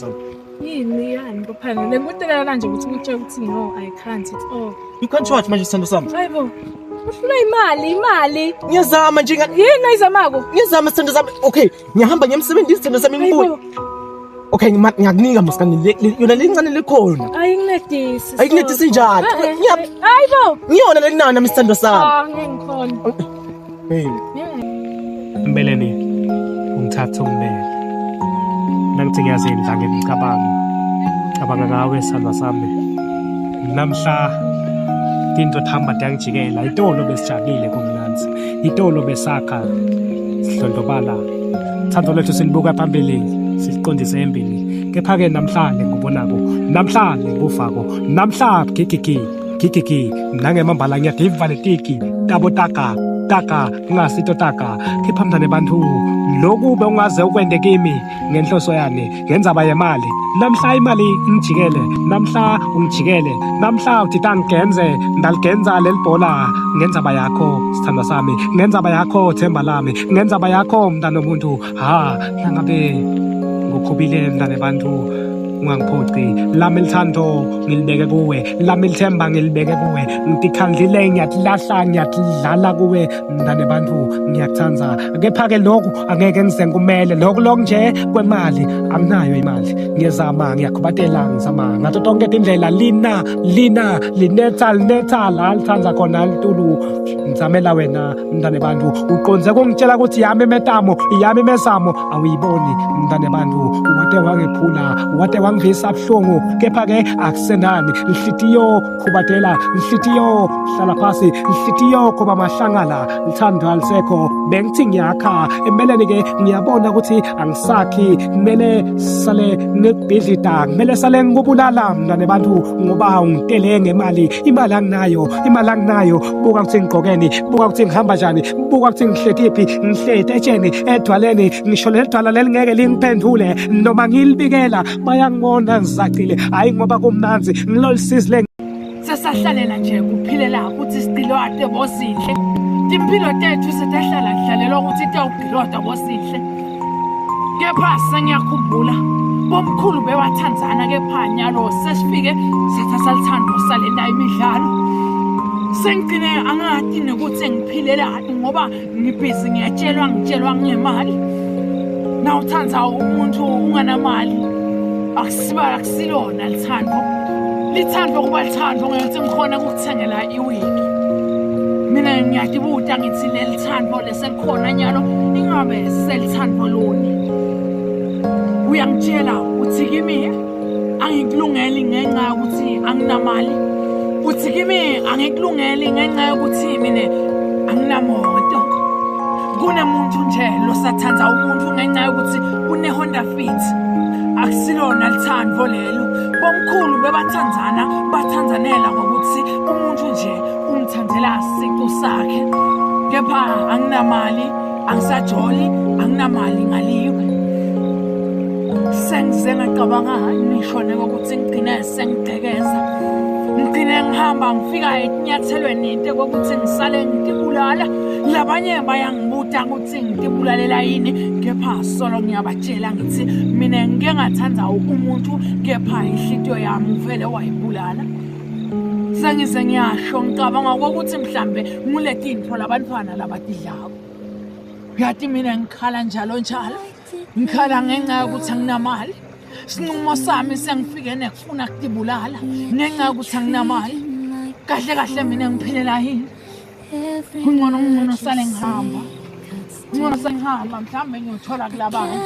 sami. Yini yani bophana? Lengikutelela kanje ukuthi ngitshela ukuthi no, I can't at all. You can't what manje sithando sami? Hayibo. Ufuna imali, imali. Ngiyazama nje Yini ayizamako? Ngiyazama sithando sami. Okay, ngiyahamba ngiyemsebenzini sithando sami ngibuye. Okay, ngiyakunika maskandi yona lencane lekhona. Ayingincedisi. Ayikuncedisi njani? Hayibo. Ngiyona lelinani nami sithando sami. Ah, ngikhona. Hey. Mbeleni ungithatha ungibeke. Nangithi ngiyazindla ngimcabango. Cabanga ngawe sandwa sami. Namhla tinto thamba tiyangijikela itolo besijabulile kumnanzi. Itolo besakha sidlondlobala. Thando lethu silibuka phambili siqondise embili. Kepha-ke namhlanje ngubonako, namhlanje ngufako, namhla gigigi gigigi nangemambala ngiyadiva letiki tabo taka taka ngasito taka. Khipha mntane bantu lokhu bewungaze ukwende kimi ngenhloso yani ngenzaba yemali. Namhla imali ingijikele, namhla ungijikele, namhla uthi tangigenze ndaligenza leli bhola ngenzaba yakho sithandwa sami, ngenzaba yakho themba lami, ngenzaba yakho mntana womuntu. Ha, nangabe ngukhubile mntane bantu ungangiphoqi. Lami lithando ngilibeke kuwe, lami lithemba ngilibeke kuwe, ngitikhandlile ngiyatilahla ngiyatidlala kuwe mntane bantu ngiyakuthanda. Kepha-ke lokhu angeke ngize ngumele lokhu lokhu nje kwemali anginayo imali. Ngiyazama ngiyakhubatela ngizama ngato tonke tindlela lina lina linetha linetha la lithanda khona litulu ngizamela wena mntane bantu. Uqonze kungitshela ukuthi yami imetamo yami imezamo awuyiboni mntane bantu. Wate wangiphula wate wangivisa buhlungu kepha-ke akusenani. Nhlitiyo khubatela, nhlitiyo hlala phasi, nhlitiyo kuba mahlangala lithando alisekho. Bengithi ngiyakha empeleni-ke ngiyabona ukuthi angisakhi, kumele sale ngikubhidlida, kumele sale ngikubulala mntane bantu ngoba ungitele ngemali. Imali anginayo, imali anginayo. Buka ukuthi ngigqokeni, buka ukuthi ngihamba njani, buka ukuthi ngihletiphi, ngihleti etsheni edwaleni, ngisho leli dwala leli ngeke lingiphendule noma ngilibikela bayangibona ngizacile. Hayi ngoba kumnanzi ngilolisizi. Sesahlalela nje kuphilela ukuthi sigcilwate bosihle. Timpilo tethu setehlala hlalelwa ukuthi tiyawugcilwata bosihle. Kepha sengiyakhumbula bomkhulu bewathandzana kepha nyalo sesifike sathatha lithando salenta imidlalo. Sengigcine angathi nokuthi ngiphilela ngoba ngibhizi ngiyatshelwa ngitshelwa ngemali. Nawuthandza umuntu unganamali akusiba akusilona lithando. Lithando kuba lithando ngiyothi ngikhona ukukuthengela iwigi. Mina ngiyatibuta ngithi leli thando leselikhona nyalo ingabe selithando loni. Uyangitshela uthi kimi angikulungeli ngenxa yokuthi anginamali. Uthi kimi angikulungeli ngenxa yokuthi mina anginamoto. Kunemuntu nje losathandza umuntu ngenxa yokuthi une Honda Fit. Akusilona lithando lelo. Bomkhulu bebathandzana bathandzanela ngokuthi umuntu nje umthandela siqu sakhe. Kepha anginamali, angisajoli, anginamali ngaliwe. Sengize ngacabanga ngisho ukuthi ngigcine sengigqekeza. Ngigcine ngihamba ngifika etinyathelweni into kokuthi ngisale ngitibulala. Labanye bayangibuta ukuthi ngitibulalela yini, kepha solo ngiyabatshela ngithi mina ngike ngathanda umuntu kepha inhlitiyo yami vele wayibulala. Sengize ngiyasho ngicabanga ukuthi mhlambe nguletintfo labantwana labatidlako. Uyathi mina ngikhala njalo njalo, ngikhala ngenxa yokuthi anginamali. Sinqumo sami sengifike nekufuna kutibulala ngenxa yokuthi anginamali. Kahle kahle mina ngiphilela yini? Kungcono ngcono sale ngihamba. Ngcono sengihamba mhlambe ngiyothola kulabanye.